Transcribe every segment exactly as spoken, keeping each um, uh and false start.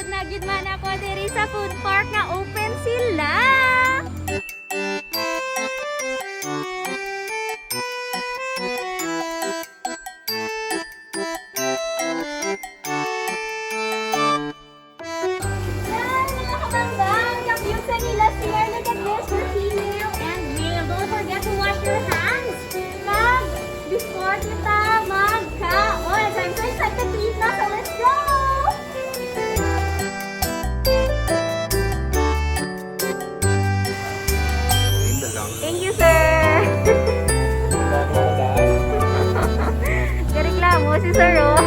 Na gid man ako diri sa food park nga open sila. Yan, mga kabangga, ang cute sa nila, sir. Look at this, for female and male. Don't forget to wash your hands. Mag, before kita magkaon. So, I'm so excited to eat na. So, let's go! Thank you, sir. Gareklamo si sir, oh.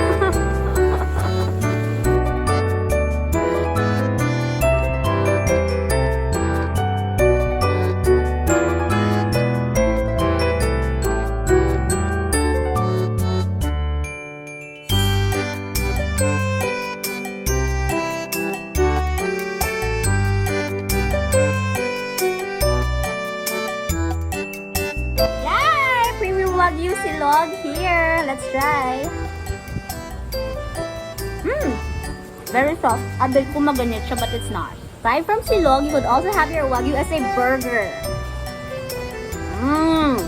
Yay! Premium Wagyu Silog here. Let's try. Mm. Very soft. Abel ko maganit siya, but it's not. Aside from Silog, you could also have your Wagyu as a burger. Mm.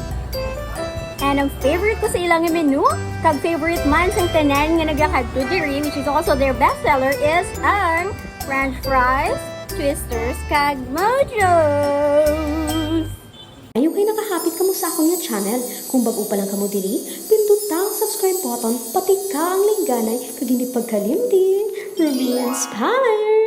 And ang favorite ko sa ilang menu, kag favorite man sang tanan nga nagakadto diri, which is also their best seller, is ang French fries, twisters, kag mojos. Ayo kay nakahapit kamo sa akon nga channel. Kung bag-o pa lang kamo diri, pinduta ang subscribe button, patika ang lingganay, kag hindi pagkalimti, Ruby Inspire!